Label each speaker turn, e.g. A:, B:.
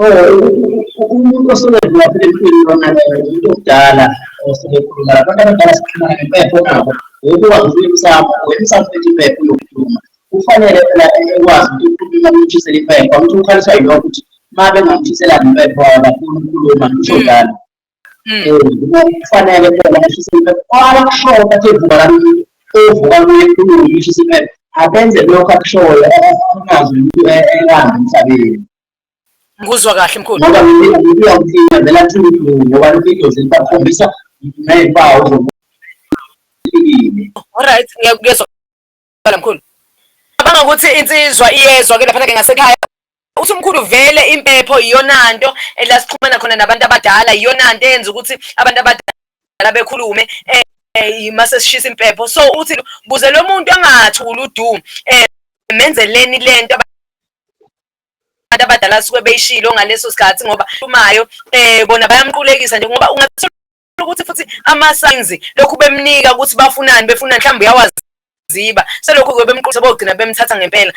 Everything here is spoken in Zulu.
A: Oh, umuntu osuke edlula phela empilweni lona umuntu omdala osuke ekhuluma. Abantu abadala sixhumana ngempepho nabo, ukwazi ukuthi emsamo, emsamo phethe impepho uyokhuluma. Kufanele phela ekwazi ukuthi ukhuluma umtshisele impepho, angithi ukhaliswa yilokho ukuthi uma bengamtshiselanga impepho akafuni ukukhuluma, ngisho njalo. Kufanele phela ngishise impepho. Abakushoyo bathi evuka la umuntu ovuka kuye ekhulume ngishise impepho, abenze lokho akushoyo, angazi umuntu elanga emhlabeni.
B: Ngikuzwa kahle mkhulu.
A: Ngoba ngiyamfika vele athule ubuhlungu ngoba lokhu idlozi libakhombisa ney'mpawu zokufikile.
B: Alright, ngiyakuzwa mkhulu. Cabanga ukuthi insizwa iyezwa ke lapha ke ngasekhaya. Uthi umkhulu vele impepho iyona nto la sixhumana khona nabantu abadala, iyona nto eyenza ukuthi abantu abadala bekhulume mase sishisa impepho. So uthi kuze lo muntu angathuli udu, menzeleni lento abantu abadala suke beyishilo ngaleso sikhathi, ngoba umayo bona bayamqulekisa nje, ngoba ungathola ukuthi futhi ama-signs lokhu bemnika ukuthi bafunani, befuna mhlawumbe uyawaziba, selokhu-ke bemqulekisa bogcina bemthatha ngempela.